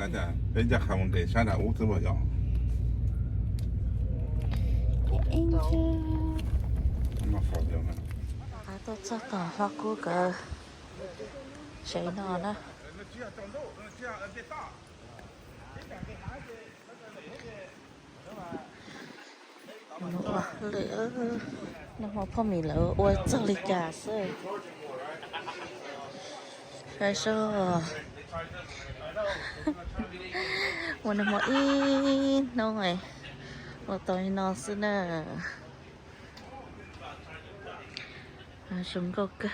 Peb ncaj qha mus nqes sab nram ub xwb puas yog? Qab tuaj txog tom hlo kub kawg tsev no na. Ua lwm, nag hmo phoj mis lawv ua txog li cas xwb. Saib seb, ua nag hmo ib hnub ua tau li no xwb na. Zoo nkauj kawg.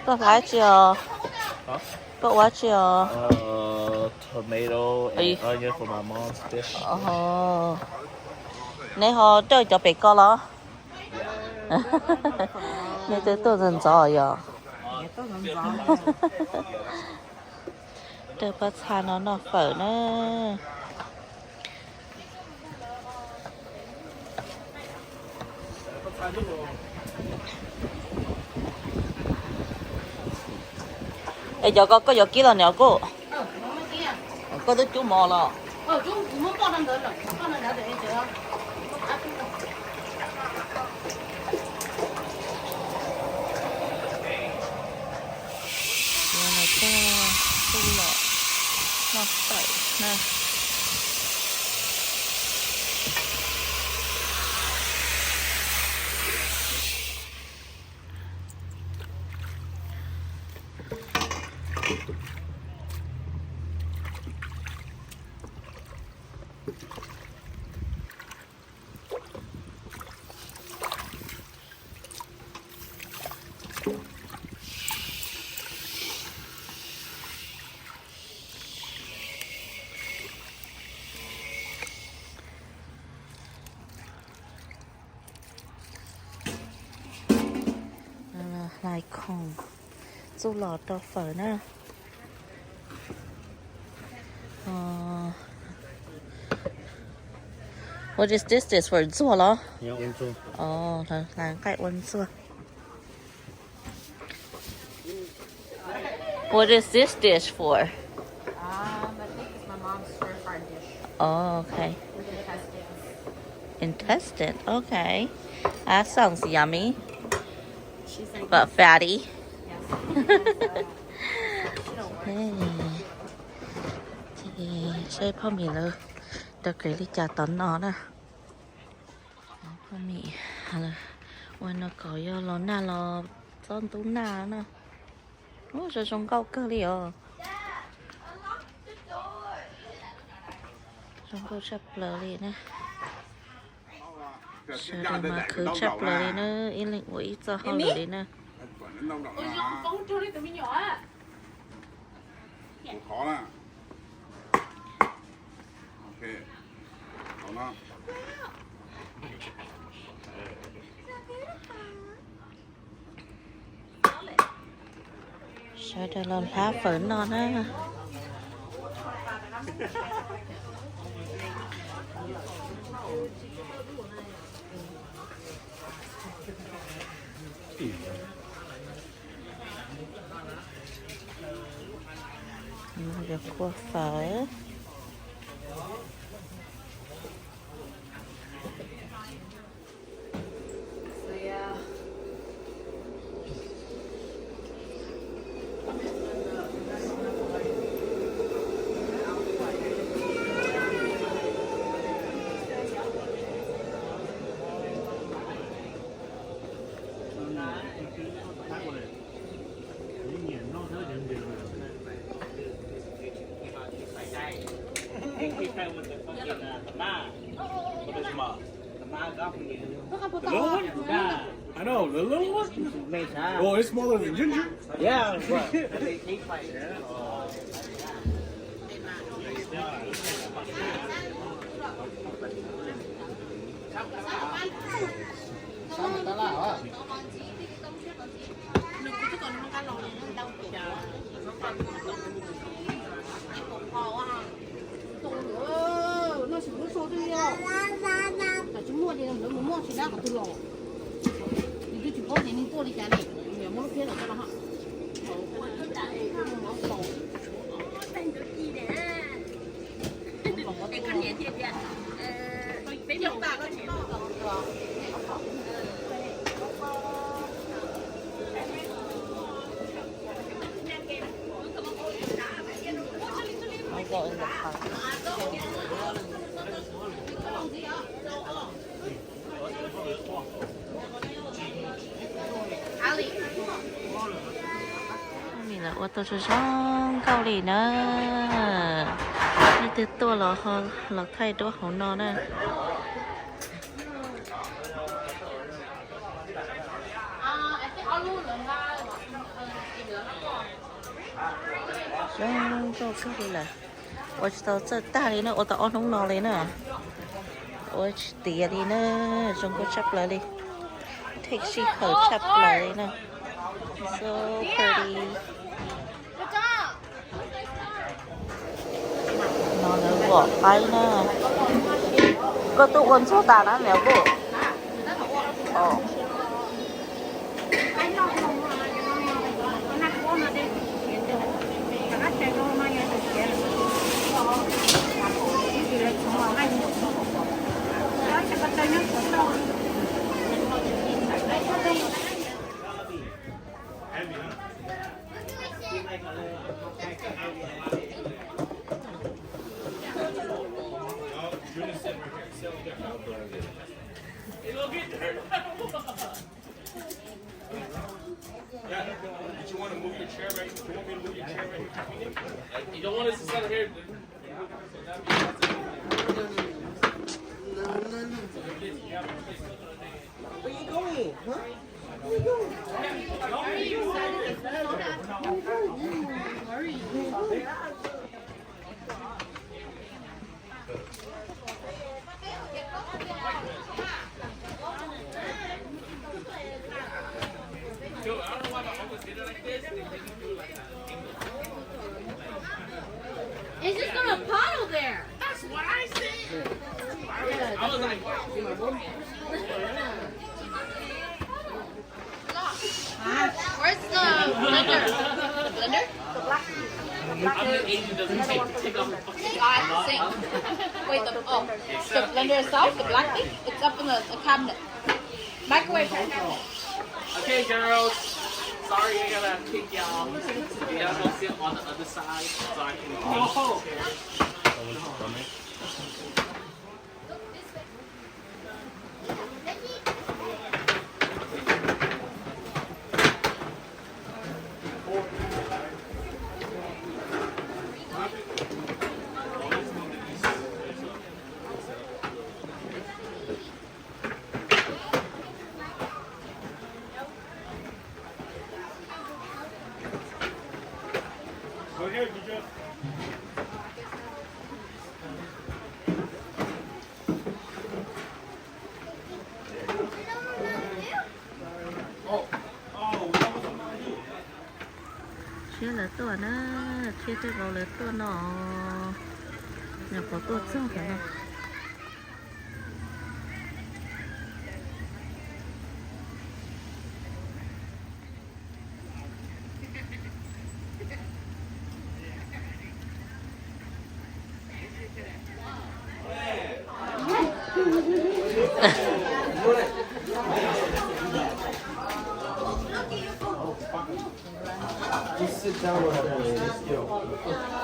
Koj ua tsi os? Koj ua tsi os? Neb ho raws cov pem ko los? Neb twb tuaj ntxov ntxov yog. Raws pob txha no noj fawm na. Es cov ko koj yuav kib los niam kuj, koj twb cub mov los? Coj txuj lom noj fawm na. Hlais khoom txuj lom rau fawm na. What is this dish for? Ntxuag los? Hlais nqaij ua ntxuag. What is this dish for? Um, I think it's my mom's stir fry dish. Oh, okay. With intestines. Intestine. Okay. That sounds yummy. She's like, but fatty. Yes. Hey. Ces saib phoj mis lawv tau kev li cas tom no na. Phoj mis ua no kom yog los nag los txob ntub nag na. Ub, zoo zoo nkauj kawg li os. Zoo nkauj tshaj plaws li na. Sawv daws mas khwv tshaj plaws li na, ib leeg ua ib txoj hauj lwm li na. Sawv daws los hlab fawm noj na. Cov kua fawm. The little one? Yeah. I know, the little one? Oh, it's smaller than Ginger? Yeah. Nim lawv ua tau zoo zoo nkauj li na. Leej twg tuaj los ho los thaij duab hauv no na. Zoo nkauj kawg li lawm. Ua tsis tau txawj tag li na, ua tau ob hnub no li na. Ua tsis tiav li na, zoo nkauj tshaj plaws li. Theej sij hawm tshaj plaws li na. So pretty. No lawv vom qaib na. Koj tuaj ua ntxuag tas na me kuj. Yeah, did you want to move your chair right? Do you want me to move your chair right? You don't want us to sit here? Where you going? Huh? Where you going? It's just gonna puddle there. That's what I said. I was like, Where's the blender? The blender? I'm the agent doesn't take, take off the fucking Ah, it's the sink. Wait, the, oh, the blender itself, the black thing, it's up in the, the cabinet. Microwave cabinet. Okay, girls. Sorry, I gotta kick y'all. You gotta go sit on the other side so I can clean the chair. Thiab lawv tuaj na, thiab tej vauv lawv tuaj no, nyuam qhuav tuaj txog ntawm no. Just sit down wherever. Let's go.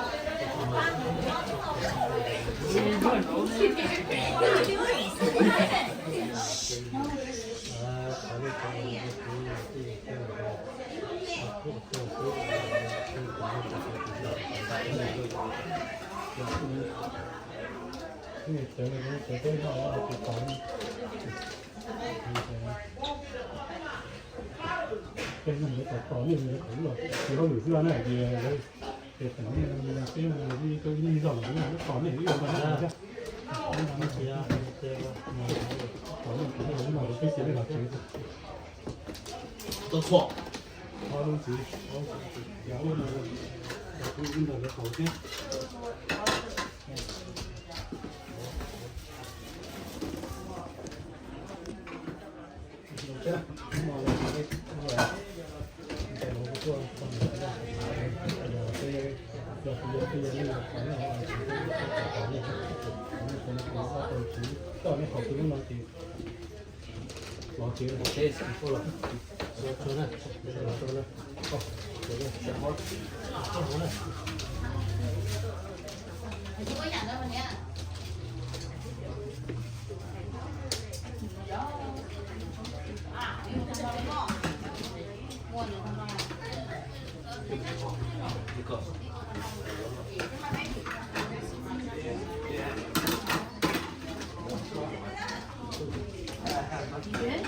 You good?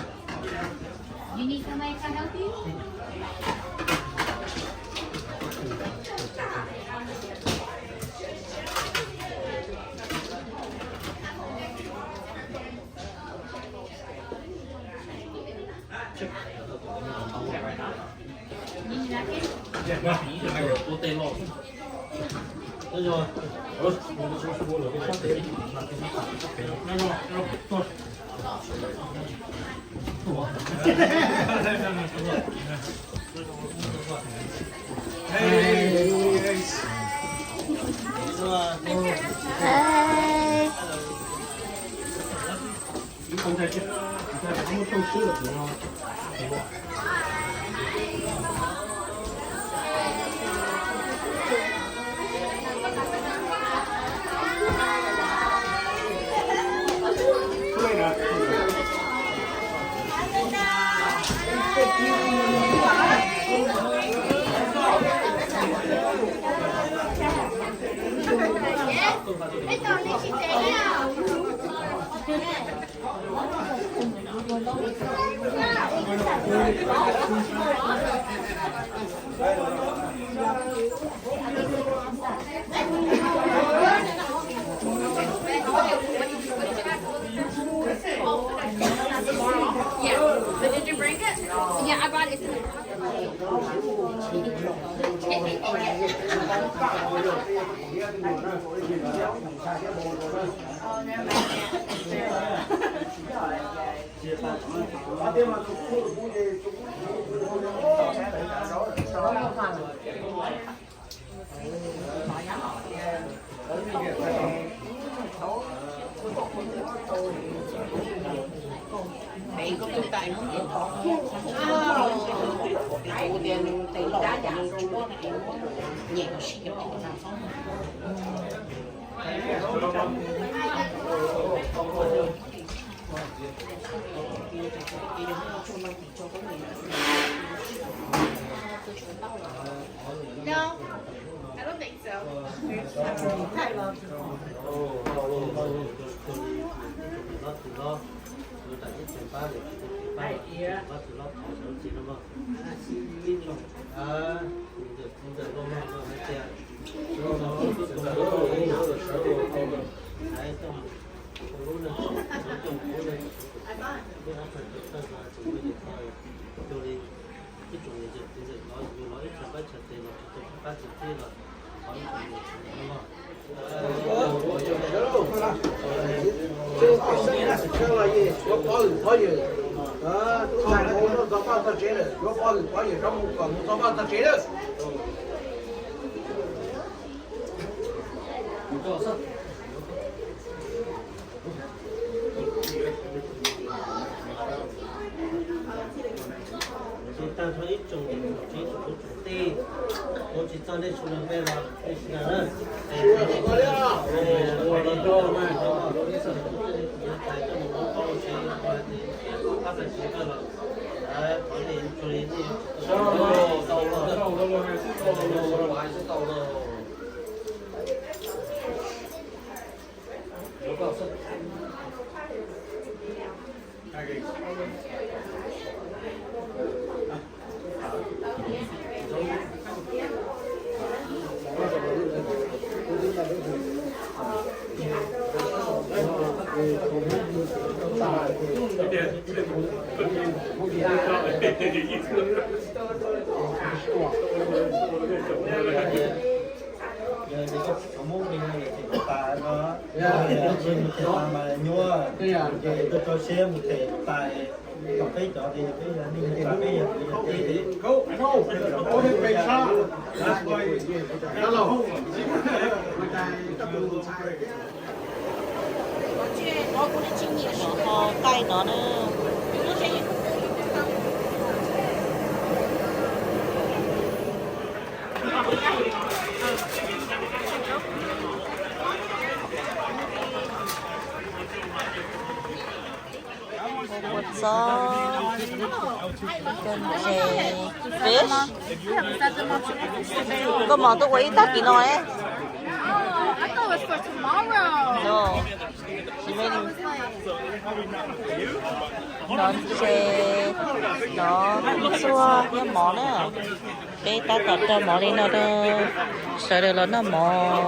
You need somebody to help you? Yeah, but did you bring it? Yeah, I brought it. Oh, never mind. No, I don't think so. Tsis tag nrho ib tsoom, ib tsoom tub tsoom tij, kuv tsis txog nej sawv daws npe los nej sawv daws na. Yog ces koj tsis tshua muab npe no, yog ces tus tas no, yog ces mus them tas mas nyuaj, ces tuaj tso siab mus them tas, kom peb cov ces yog peb yog neeg tas peb yog kwv yog tij. Ho qaij no na. Ua txob, cov ntses, fish. Koj mos tuaj ua ib tag kis no, eh? No. Nov ntses, nov txuag thiab mov na. Peb tab tom rau mov li no rau sawv daws los noj mov.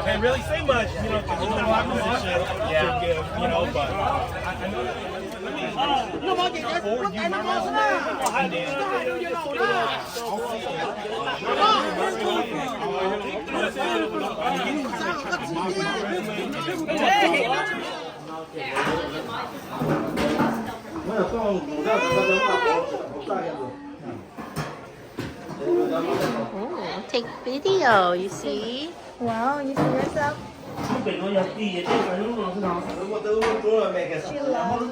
Can't really say much, you know, 'cause it's not my position to give, you know, but I, I know that before you, my mom, Ooh, take video, you see? Wow, you see yourself? She loves.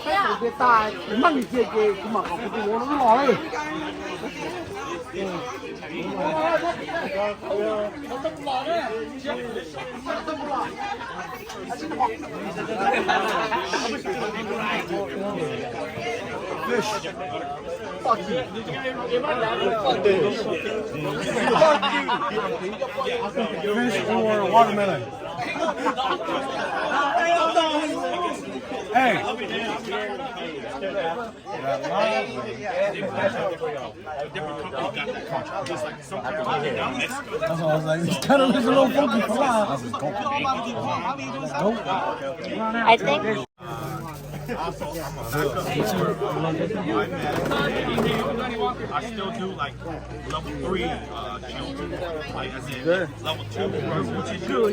Peb tus peb tas meej cia ces kuv mam kom kuv tus ua lub los li. Fish. Fuck you. Fuck you. Fish or watermelon? Hey. That's why I was like, this kind of looks a little funky for mine. I think I still do, like, level three, uh, children. Like, as in, level two, which is good.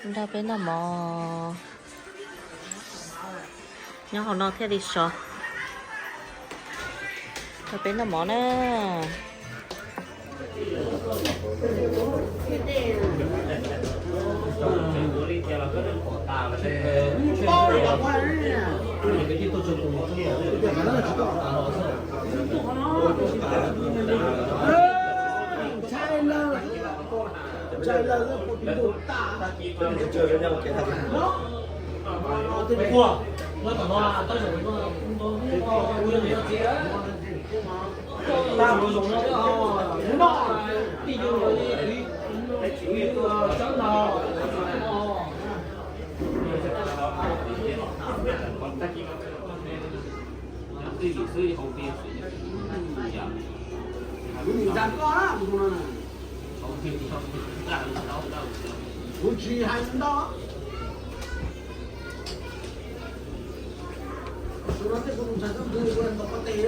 Nrog peb noj mov. Nyob hauv no thiaj li sov. Nrog peb noj mov na. Kuv tsis hais ntau. Tus no tej kuv tus ntxhais tub ntxhw ua ntaus pob teg.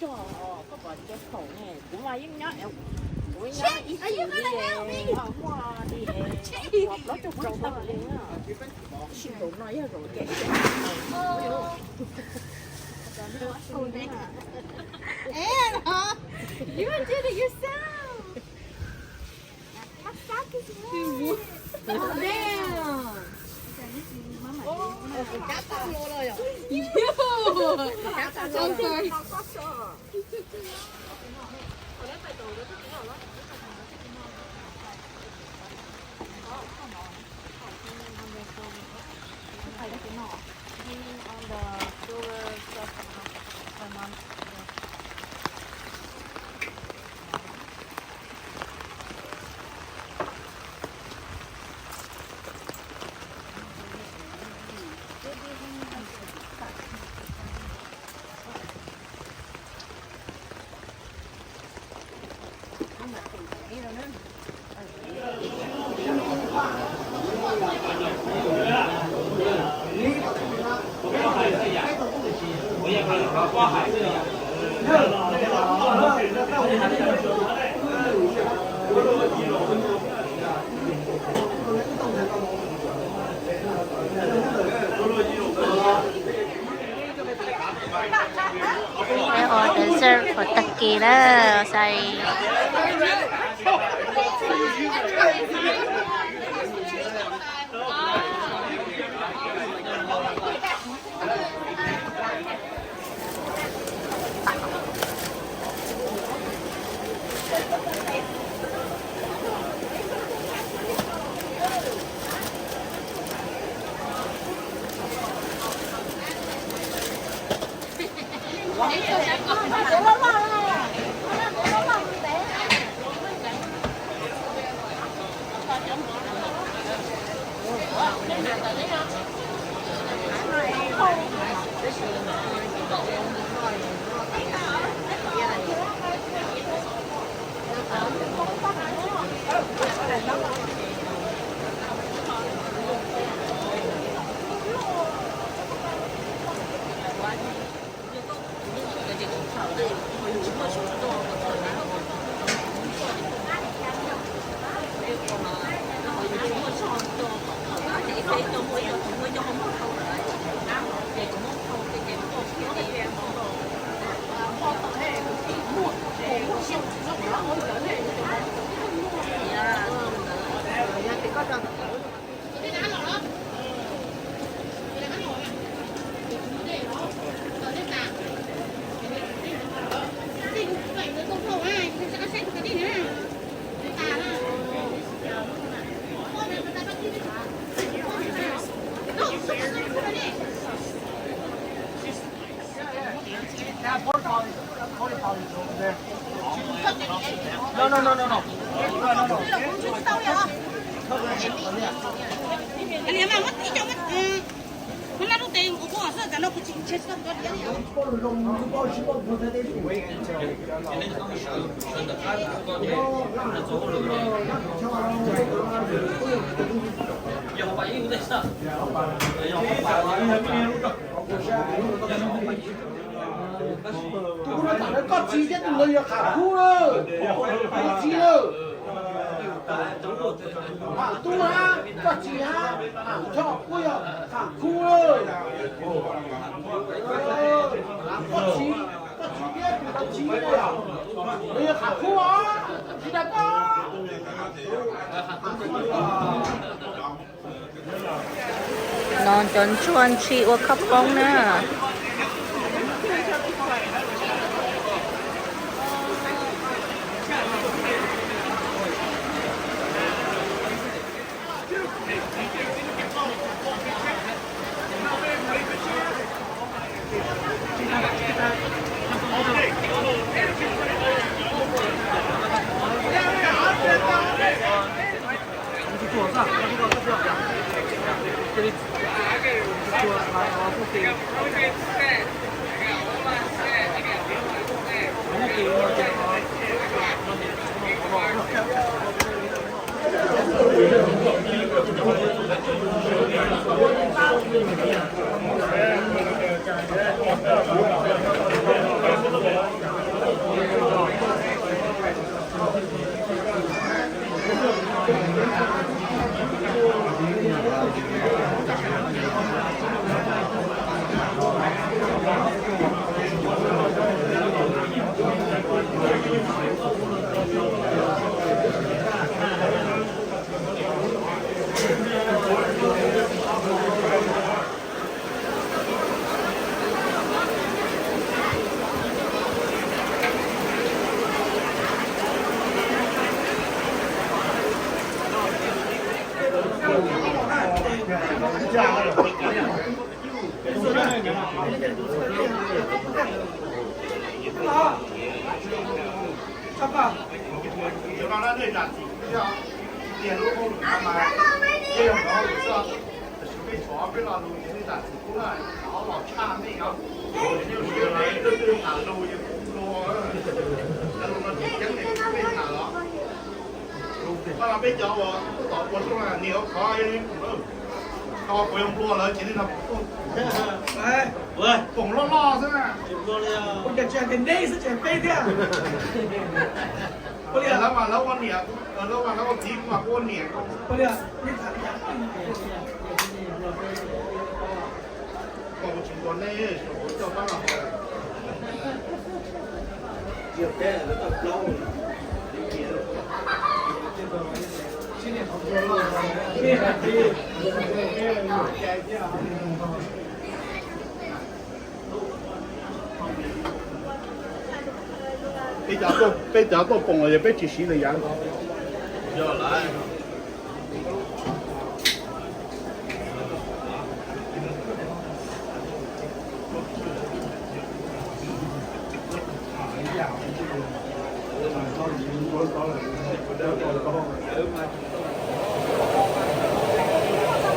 Cog, koj pom cov khoom ne, kuv mas yeej nyob, kuv nyob ib txhis li, muaj li plaub caug rau tawm li na. Sim zaum no yog zaum tias You did it yourself. How fast is that? Damn. Yo. I'm sorry. Peb ua dessert puas tag kis lawm, xav. Tus kuj no tam no koj txiv thiab tus ntawd yog qhov kub lawm, koj txiv lawm. Tub hab, koj txiv hab, Ham Choj kuj yog Ham Khub. Koj txiv, koj txiv thiab tus txiv yog Ham Khub os, tsis dag koj. No cov ntsuag ntshis ua khob poob na. Peb cov uas tuaj tom ua rooj niam ua qhov, kuv yog nplua lawv ces li no, foom loj loj xwb na. Ua cas tsis hais tias neb xwb tsis hais peb thiab. Ua li lawv mas lawv ua niam, lawv mas lawv ua txiv, kuv mas kuv ua niam. Ua li, peb cov tuaj poom los yog peb tsis siv lawm yav.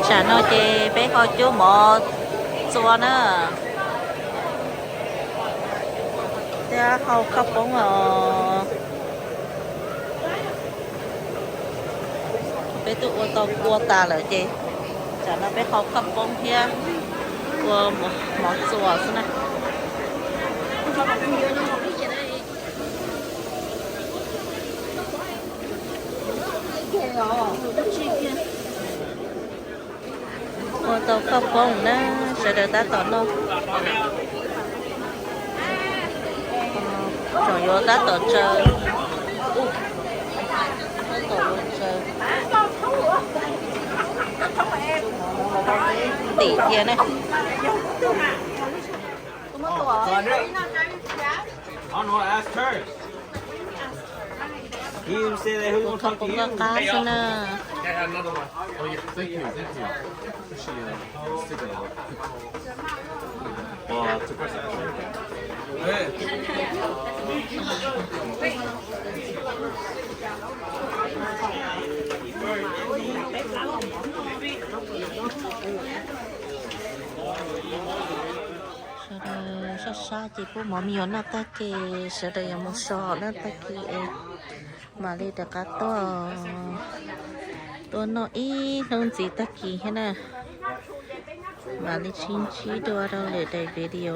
Tsam no ces peb ho cub mov txua na, thiab hau khob poob os. Peb twb ua tau kua tas lawm ces tsam no peb hau khob poob thiab ua mov txua xwb na. Ua tau khob poob na, sawv daws tab tom noj. Tseem yuav tab tom tsaws, tab tom yuav tsaws tim thiab na. Ua khob poob qab qab xwb na. Sawv daws sab sab ces pub mov me nyuam noj tag ces sawv daws yuav mus so na, tag kis es mam li rov qab tuaj, tuaj noj ib hnub ntxiv tag kis thiab na. Mam li sib ntsib dua rau lwm daim video.